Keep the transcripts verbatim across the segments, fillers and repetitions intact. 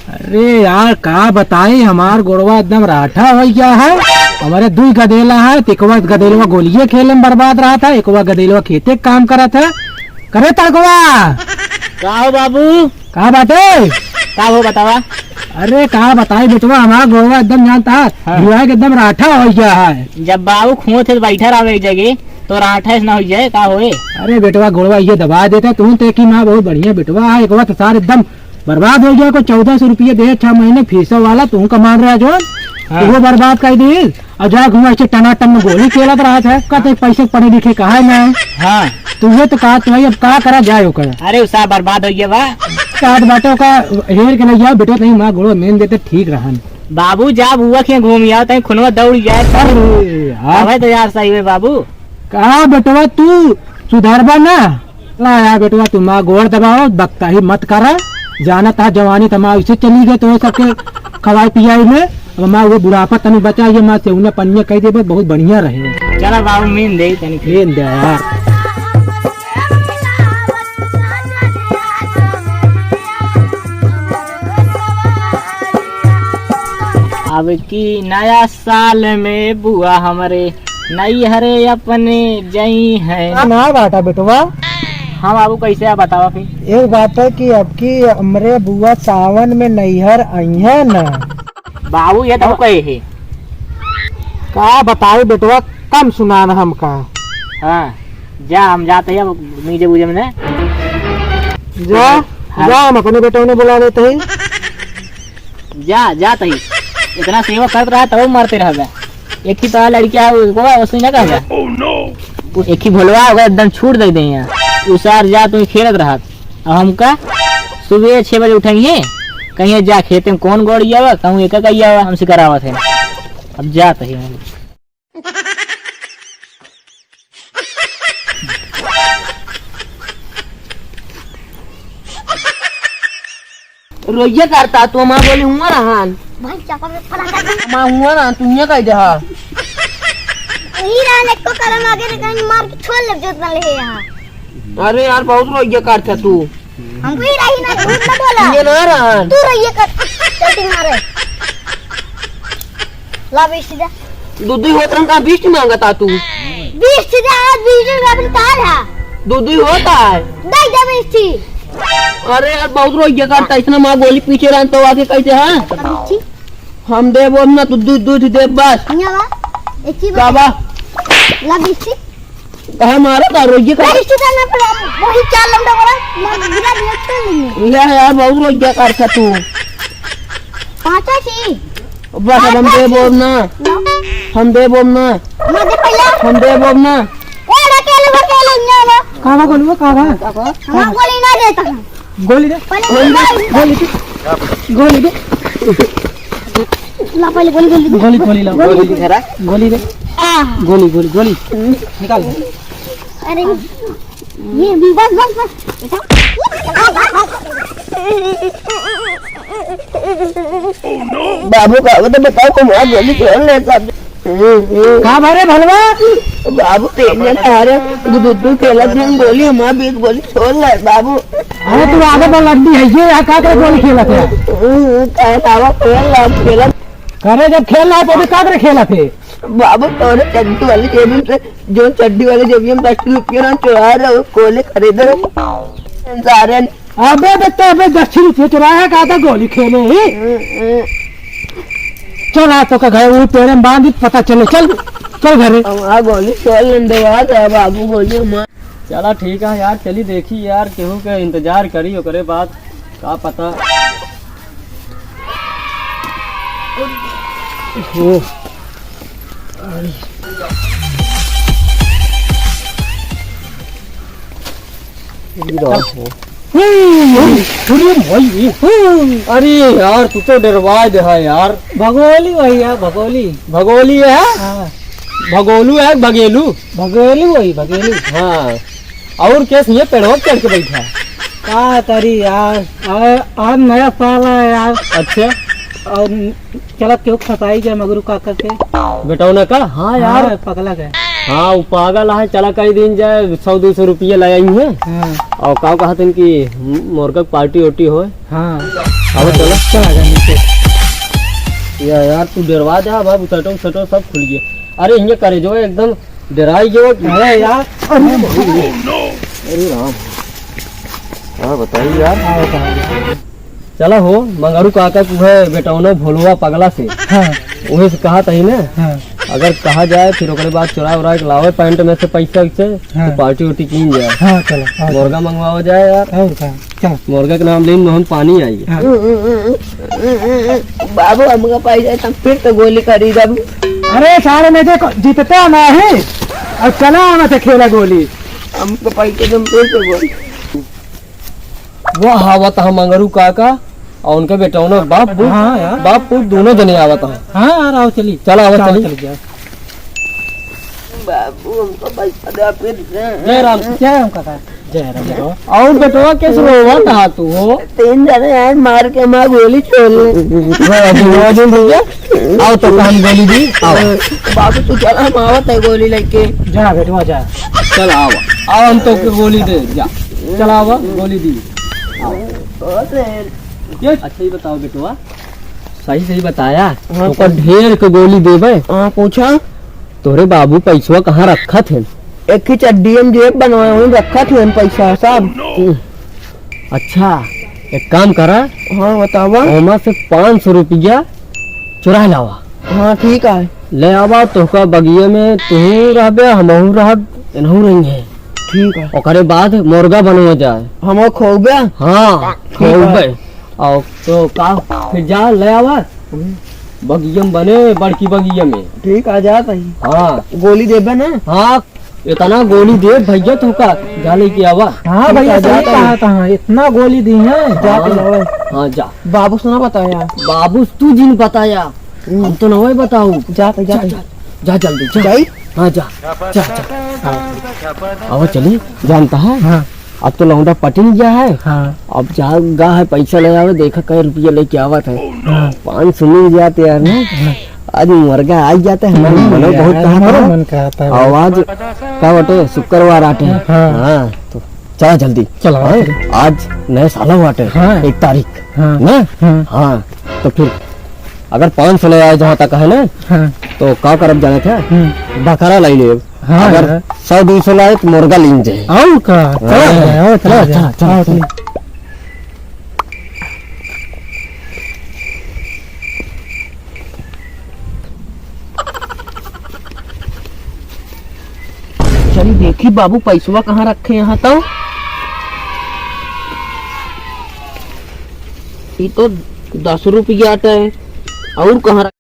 अरे यार, का बताई, हमार गोड़वा एकदम राठा होइ गया है। हमरे दुइ गदेला है, त एकवा गदेलवा गोलिये खेले में बर्बाद रहत है, एकवा गदेलवा खेते क काम करत है। करे तड़कवा। का हो बाबू? का बाटे? का हो बतावा? अरे का बताई बेटवा, हमार गोड़वा एकदम जानता है, हाँ। हिवाए के एकदम राठा होइ गया है। जब बाबू खोत है त बैठा रहा एक जगह, तो राठा ऐसा ना होइ जाए, का होए? अरे बेटवा, गोड़वा ये दबा देता तू, ते की माँ बहुत बढ़िया बेटवा है, एकवा तो सार एकदम बर्बाद होइ गया, कोई चौदह सौ रुपये दे, छह महीने फीसो वाला, तू कमान रहा जो, हाँ। तो वो बर्बाद कर दे, और जा घुमा ऐसे टनाटन में गोली खेलत रहत है, कहते पैसे पढ़े लिखे कहा है ना। हाँ। तू ये तो कहा, तो भाई अब का करा जाए ओकर? अरे उ सार बर्बाद होइ गया बा। का बाटे ओका हेर के नहीं जाओ, बेटवा नहीं माँ गोड़वा मेन देते ठीक रहन। बाबू जा बुआ के घूम आओ, तई खुनवा दौड़ जाए। अरे यार। अबे तो यार सही है बाबू। का बेटवा तू सुधरबा ना? ला यार बेटवा, तू माँ गोड़ दबाओ, बकताही मत करा। जानत हा जवानी त माँ इसे चली गए, तो सबके खवाई पियाई में। अब माँ वो बुढ़ापा तनी बचा, ये माँ सेवने पनिया कह देबे, बहुत बढ़िया रहे। चला बाबू, मीन दे तनी। मीन दे यार। अब की नया साल में बुआ हमरे नैहरे अपने जई है। ना, ना बाटा बेटवा। हाँ बाबू, कैसे है बतावा फिर? एक बात है कि अब की हमरे बुआ सावन में नैहर आई है ना। बाबू ये तो कहे है। का बताई बेटवा, कम सुनान हमका। हाँ, जा हम जाते हैं अब मीजे बूजे में ने। जा, हाँ। जा हम अपने बेटवा ने बुला लेते हैं। जा, जा तही। इतना सेवा करत रहा, तब मरते रहबे। एक ही तो लड़किया है, वो, वो सुन ना कहबे। Oh, no। एक ही भोलवा होगा, एकदम छूट दे दे यहाँ। उ सार जा, तू खेलत रहत। अब हमका सुबह छह बजे उठेंगे, कहीं जा खेते में कौन गौड़ी आवा, कहूँ एक का आवा, हमसे करावत है। अब जा तही। रोइया करता तू, माँ बोली हुआ रहन। भाई, चापा में फला कर दे। माँ हुआ रहन, तू ये कह दे हा। वही रहन, एको कदम आगे नहीं, कहीं मार के छोड़ ले, जोत ना ले यहाँ। अरे यार, बहुत रोइया करता तू। हमको ही रही ना, झूठ ना बोला। ये ना रहन। तू रहिए कर। चल, ठीक मारे। ला बीस दे। दो दो होत रहन का बीस मांगता तू। बीस दे, आज बीस दे, अभी काल है। दो दो होता है। दे दे बीस। अरे यार, बहुत रोइया करता, इतना माँ गोली पीछे रहन तो आगे कैसे है? बीस। हम देबो ना, तू दूध, दूध दे बस। यहाँ बा। एक ही का बा? बा? ला बीस। कहाँ मारा था रोइये का? नहीं, सीधा ना पड़ा। वही चार लौंडा वाला, मार गिरा दिया, छोड़ नहीं। ले यार, बहुत रोइया कर था तू। पाँचा सी। बस अब हम दे बोब ना। ना। हम दे बोब ना। मत दे पहले। हम दे बोब ना। ए, रखेल, रखेल, ना, ना। का बा गोलुआ, का बा? हम गोली ना देता है। गोली दे। पहले गोली दे। गोली दे। गोली दे। ला पहले गोली, गोली दे। गोली, गोली ला। गोली दे। गोली दे। आ। गोली, गोली, गोली। निकाल दे। अरे, ये बस, बस, बस। बाबू, बाबू, तो बताओ, कौन गोली खेल ले सब? का भरे भलवा? बाबू, तेज जन आ रहे, दू, दू, दू खेलत दिन गोली, हमार बीस गोली छोड़ ले, बाबू। अरे, तू आगे बलड्डी है, ये यहाँ का, का गोली खेलत है? हम्म, चाहे बाबा खेल रहा, खेलत। करे, जब खेल रहा है, तो अभी का करे खेलत है? बाबू, तोरे चड्डी वाली जेब में से, जो चड्डी वाली जेब में दस रुपये ना चुरा रहे, वो कोले खरीद रहे। सारे अबे बेटा, अबे दक्षिण से चुराया का था, गोली खेले ही। चल, आ तो का घर, वो पेड़े में बांध दी, पता चले। चल, चल घरे। हमार गोली छोड़ लेने दे यार, बाबू गोली हमार। चला ठीक है यार, चली देखी यार, केहू के इंतजार करी, ओकरे बाद का पता। ओ। अरे भाई, अरे यार, तू तो डरवा दे है यार। भगोली भैया, भगोली। भगोली है? हाँ। भगोलू है, भगेलू? भगेलू वही, भगेलू। हाँ। और केस ये पेड़वा चढ़ के बैठा? का करी यार, आ, आज नया साल है यार। अच्छा। और चला क्यों फंसाई गया मगरू काका के। बेटौना का? हाँ यार। हाँ, पगला के। हाँ, उ पागल है, चला कई दिन जाए, सौ दो सौ रुपया ले आई है। हाँ। और का कहत हैं कि मुर्गा के पार्टी ओटी होए। हाँ। अब चला। चला जा नीचे। या यार, तू डरवा दे, बाबू, शटर, शटर सब खुल गया। अरे, हियाँ करे जो एकदम डराई जो। अरे यार, अरे, अरे राम। हाँ, बताइए यार। हाँ, बताइए। चला हो, मंगरू काका के उहे बेटौनो भोलवा पगला से। हाँ। उहे से कहत ही ना। हाँ। अगर कहा जाए, फिर ओकरे बाद चुरा उरा के लावे पैंट में से पैसा वैसे, हाँ। तो पार्टी उर्टी कीन जाए। हाँ, चला, हाँ, मुर्गा चला। मंगवावा जाए यार। और का? चला। मुर्गा के नाम लेन मुँह में पानी आई। हाँ। बाबू, हमका पैसा तब फिर तो गोली खरीदब। अरे सारे, मैं देखो, जीतता नहीं। और चला, हम तो खेला गोली। हमका पैसा तब फिर तो गोली। वाह, आवत ह मंगरू काका और उनके बेटौनो बाप पुत, हाँ यार। बाप पुत दोनों जने आवत ह। हाँ यार, आओ चली। चल, आवा चल, चली। चल जा। बाबू, हमको पैसा दे फिर से। जय राम, जय राम काका। जय राम, जय राम। और बेटवा कैसे रोवत ह तू हो? तीन जने यार मार के हमार गोली छोड़ ले। रो दिन, रो दिन भैया। आओ तो हम गोली दी, आओ। बाबू तू चल, हम आवत है गोली लेके। जा बेटवा जा। चल आवा, आओ हम तो के गोली दे, जा। चल आवा, गोली दी। आओ। ये अच्छा ही बताओ बेटवा, सही सही बताया। हाँ, ओकर सही। ढेर के गोली देबे। हाँ, पूछा। तोरे बाबू पैसवा कहाँ रखत हैं? एक ही चड्डी में जेब बनवाए हुए रखत हैं पैसा सब। अच्छा, एक काम करा। हाँ, बतावा। ओमा से पाँच सौ रुपया चुरा लावा। हाँ, ठीक है। ले आवा, तोहका बगिया में तू रहबे, हमहू रहब, इनहू रही है। ठीक है। ओकरे बाद मुर्गा बनवा जाए। हमहू खोबे? हाँ, ठीक है। खोबे। और तो का, फिर जा ले आवा। बगिया में बने, बड़की बगिया में। ठीक, आ जात ही। हाँ। गोली देबे ना? हाँ, इतना गोली दे भैया तोहका, जा लेके आवा। हाँ भैया, ठीक है, सही जाता कहा हूँ। था, इतना गोली दी है। जाते हाँ। जाओ। हाँ, जा। बाबू से ना बताया। बाबू से तू जिन बताया, हम्म। हम तो नवे बताऊ। जाते, जा, जाते। जा, जा जल्दी, जा। जाई? हाँ, जा, जा, जा। हाँ। आवा चली, जानता है? हाँ। अब तो लौंडा पटिन गया है। हाँ। अब जा गा है, पैसा ले आवे, देखा कै रुपया लेके आवत है। हाँ। पाँच सौ मिल जाते यार ना। हाँ। आज मुर्गा आ जाता है, हमारा हम्म, मनो यार, बहुत कहता हमारा है। मन कहता है। आवाज का बटे, शुक्रवार आटे। हाँ। हाँ, तो चला जल्दी। चला, हाँ, चला। आज नए साल बाटे, हाँ। एक तारीख। हाँ। ना? हाँ। हाँ, तो फिर अगर पाँच सौ ले आए जहाँ तक है ना, हाँ। तो का करब जाने थे? हम्म। बकरा लाई लेब। हाँ अगर यार। सौ दो सौ लाए तो मुर्गा लीन जाए। आओ का? चला हाँ। जाए, आओ, चला चला, जाए। चला, चला, आओ, चला। चला। चली देखी बाबू, पैसवा कहाँ रखे यहाँ तो? ई तो दस रुपया आटा है, और कहाँ रख-,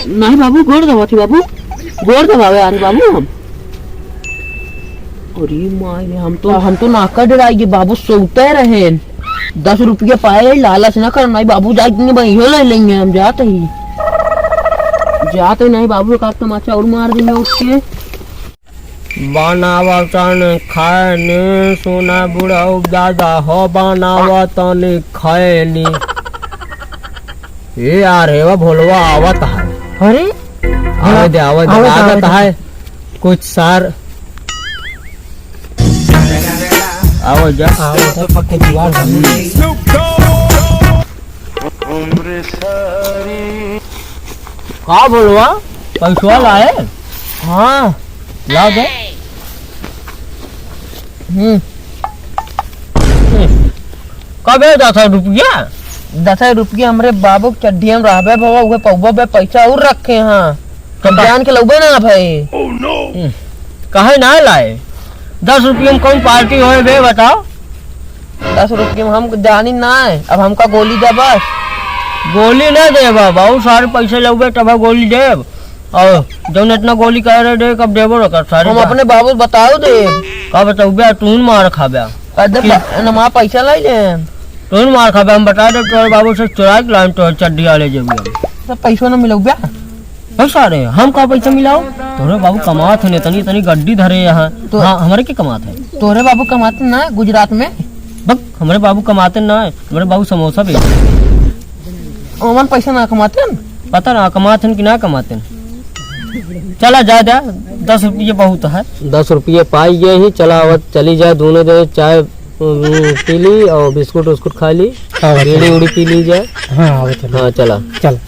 नहीं बाबू, गोड़ दबावत ही बाबू, गोड़ दबावे आ रहे बाबू हम। अरे माई रे, हम तो, हम तो नाका डराई गए बाबू, सोते रहे। दस रुपया पाए, लालच ना कर, नहीं बाबू, जाए के नहीं भाई, यो ले लेंगे हम, जाते ही। जाते नहीं बाबू, एक आध तमाचा और मार देंगे उठ के। बनावतन खैनी, सुना बुढ़ऊ दादा हो, बनावतन खैनी। ए यार, हे वा भोलवा आवत है। अरे? आवे दे, आवे दे, आवे दे, आवे दे। कुछ सार। आवे जा। आवे जा, पक्के दीवार बन गई। का भोलवा, पैसवा लाए? हाँ। ला दे। हम्म। कबे दस रुपया? दस रुपया हमरे बाबू के चड्ढिया में रहबे बाबा, उहे पौबा बे पैसा और रखे हैं। तो का? जान के लौबे ना भाई। हम्म। काहे ना लाए? दस रुपया में कौन पार्टी होए बे, बताओ? दस रुपया में हम जानी ना है, अब हमका गोली दे बस। गोली ना दे बाबा, और सारे पैसे लौबे तब गोली देब। और जौन इतना गोली कह रहे दे, कब देबो ना कर सारे हम जा। अपने बाबू से बताओ दे। का बताऊ बे, तू मार खाबे। अरे कि प-, न माँ पैसा लाई ले। तू मार खाबे, हम बता दे तोरे बाबू से चुरा के लान तो चड्डी आले जेबी हम। तो पैसो ना मिलऊ बे। ओ सारे, हम का पैसा मिलाओ? तोरे बाबू कमात है, इतनी, इतनी गड्डी धरे यहाँ। तो हाँ, हमारे के कमात है? तोरे बाबू कमाते ना गुजरात में? बक, हमारे बाबू कमाते ना है, हमारे बाबू समोसा बेचते। ओमन पैसा ना कमाते हैं? पता ना, कमाते हैं कि ना कमाते हैं? चला जा, जा, दस रुपये बहुत है। दस रुपये पाई गए ही, चला आवत चली जाए, दोनों जने चाय, उम, पी ली और बिस्कुट उस्कुट खा ली, हाँ, बीड़ी उड़ी पी ली जाए। हाँ, आवत चली। हाँ, चला। चल।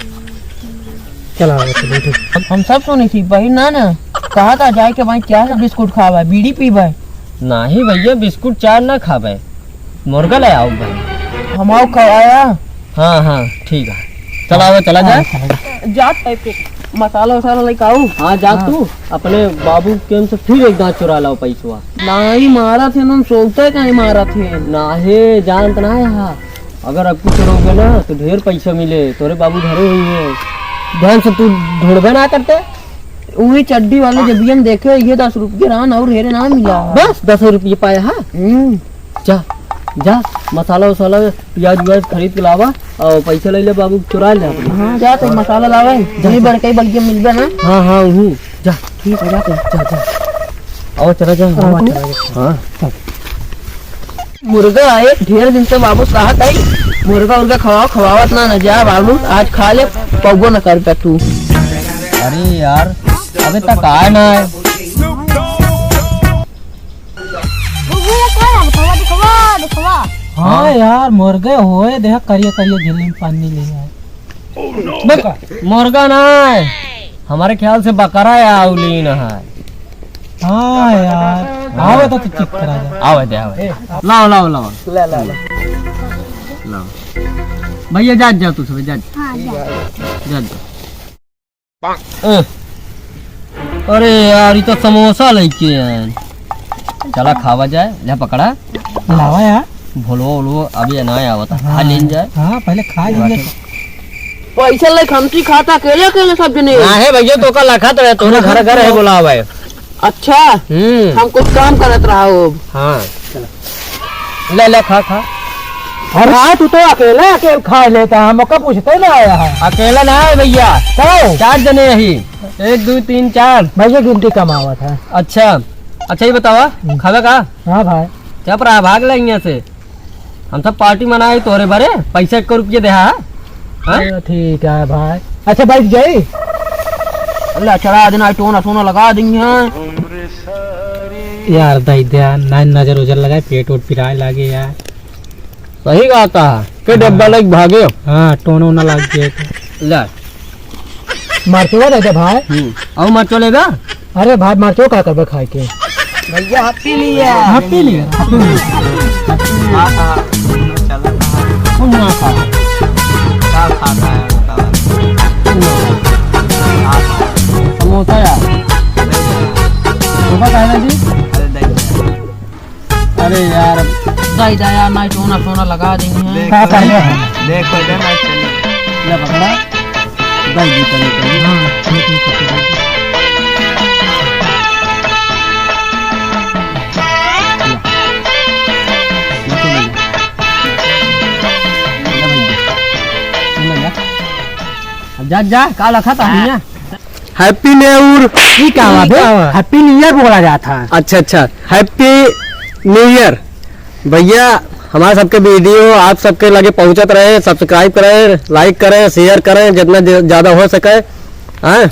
चला, आवत चली, ठीक। हम, हम सब सुनी थी, बहिन ना, ना, कहा था जाए के भाई क्या है, बिस्कुट खावा, बीड़ी पीवा। नाही भैया, बिस्कुट चाय ना खावे, मुर्गा ले आओ भाई। हम आओ खवाया। हाँ, हाँ, ठीक है, चला आवे, चला जा। हाँ, चला जा। जात है फिर, मसाला वसाला लेके आओ। हाँ, जा हाँ। तू अपने बाबू के से फिर एक दांत चुरा लाओ पैसवा। नाही मारा थे, हम सोचते कहीं मारा थे। नाही, जानत ना है, हाँ। अगर अब कुछ रोगे ना, तो ढेर पैसा मिले, तोरे बाबू धरे हुई हैं। ध्यान से तू ढूंढबे ना करते। वही चड्डी वाले जब भी हम देखे, ये दस रुपये रान और हेरे ना मिला। बस दस रुपये पाए, हाँ? हम्म। जा, जा, मसाला वसाला, प्याज व्याज खरीद के लावा और पैसा ले ले बाबू, चुरा ले अपने। हाँ, जा तो मसाला लावे, जा, वही जा। बड़का ही बल्कि मिलबे ना। हाँ, हाँ, वही, जा। ठीक है, जा तो। जा, जा। आओ, चला जा। हाँ, चला जा। हाँ। मुर्गा है, ढेर दिन से बाबू कहत है, मुर्गा उर्गा खवाओ, खवावत ना, न जा बाबू, आज खा ले, पौगो न कर पे तू। अरे यार, अबे तक आए ना है। दिखवा, दिखवा, दिखवा। हाँ यार, मुर्गे होए, देख करिया करिया झिल्ली में पानी ले आए। बक-, मुर्गा ना है, हमारे ख्याल से बकरा या औलीन है। हाँ यार, आवे तो, तो चेक करा जाए। आवे दे, आवे। ए, लाओ, लाओ, लाओ। ले, ले, ले। लाओ। भैया, जा, जा, तू सब, जा, जा। हाँ, जा। जा, जा। ए, अरे यार, ये तो समोसा लेके आए। चला, खावा जाए। ले, पकड़ा। लावा यार। भोलवा, ओलवा, अभी ना आवत। हाँ। खा लेन जाए। हाँ, पहले खा लेंगे। पैसा ले खमची खाता, अकेले, अकेले सब जने। ना है भैया, तो का लखा तो है, तोरे घर, घर है, बोला भाई। अच्छा, हम्म। हम कुछ काम करत रहा हो। हाँ। ले, ले, खा, खा। अरे हाँ, तू तो अकेला, अकेले खा लेता, हमका पूछते ना आया है। अकेला ना है भैया। तो? चार जने यही। एक, दो, तीन, चार। भैया गिनती कम आवत है। अच्छा, अच्छा, ये बतावा, हम्म। खावे का? हाँ भाई। चुप रहा, भाग ले यहाँ से। हम सब पार्टी मनाए तोरे बरे, पैसा एक रुपये दे, हाँ? हाँ? अरे ठीक है भाई। अच्छा, बैठ जाई। अल्लाह, चढ़ा देना, टोना सोना लगा देंगे, हाँ। यार, दई दे, ना नजर उजर लगाए, पेट वोट पिराए लागे यार। सही कहता है, के डब्बा हाँ। लेके भागे। हाँ, टोना वोना लाग गया तो। ले। मरचुआ दे दे भाई। हम्म, और मरचो लेबा? अरे भाई, मरचो का करबे खाए के? भैया, Happy New Year। Happy New Year, Happy New Year। हाँ, हाँ, चल रहा है। कौन ना खा? क्या खाता है, बताओ? कौन ना खा? हाँ, हाँ। समोसा यार। समोसा खाए ना जी? अरे, दही। अरे यार। दही दया, ना टोना, टोना लगा देंगे। देख, का कर रहे हैं? देख, हो जाए ना, चलिए। ले पकड़ा। दही दी तनी, तनी। हाँ, ठीक है, ठीक है। ले, ले, ले, ले। ले भैया। ले, ले। अब जा, जा, का लखा था भैया? Happy New Year। ई का बा बे? का बा? Happy New Year बोला जात है। अच्छा, अच्छा, Happy New Year। भैया, हमारे सबके video आप सबके लगे पहुँचत रहे, subscribe करें, like करें, share करें, जितना ज-, ज्यादा हो सके। हाँ,